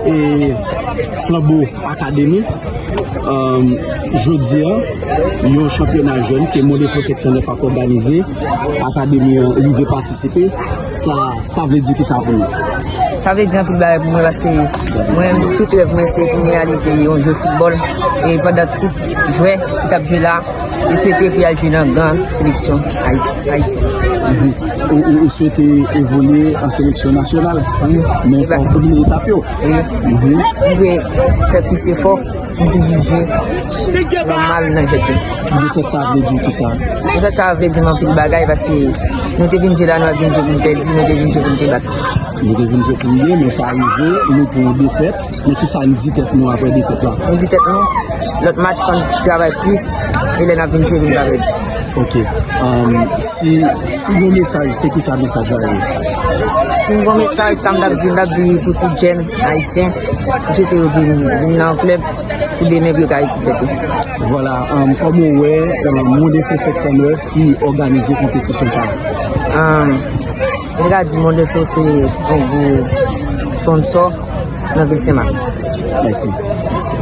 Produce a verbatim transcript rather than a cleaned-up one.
E Flanbo Akademi, um, jodi a, yon chanpyona jèn ke Mondefo senk san nèf ap òganize, Akademi an rive patisipe, sa, sa vle di ki sa pou nou? Sa vle di anpil bagay pou mwen paske mwen, tout rèv mwen se pou m reyalize yon jwe foutbòl. E pandan tout jwè ki t ap jwe la, yo swete pou y al jwe nan gran seleksyon Ayiti, ayisyen. Mhm. Ou, ou, ou swete evolye an seleksyon nasyonal? Wi. Men fò w bliye etap yo. Wi. Mhm. M dwe fè plis efò, m toujou jwe nòmal nan jwèt yo. Defèt sa vle di w kisa? Defèt sa vle di m anpil bagay paske nou te vin jwe la, nou ap vin jwe pou n pèdi, nou te vin jwe pou n te bat. Nou te vin jwe pou n gen, men sa rive, nou pran yon defèt. Men kisa n di tèt nou apre defèt la? Nou di tèt nou, lòt match fò n travay plis, e lè n ap vin jwe, nou pa pèdi. Ok. Um, si, si gon mesaj, se kisa mesaj la ye? Si m gon mesaj, sa m t ap di, m t ap di pou tout jèn ayisyen, m swete yo vin, vin nan yon klèb pou demen pou yo ka itilize tèt yo. Vwala, um, kòman w wè, um, Mondefo senk san nèf ki òganize konpetisyon sa a? Um, m ta di Mondefo se yon gwo sponsò nan vil Senmak. Mèsi. Mèsi.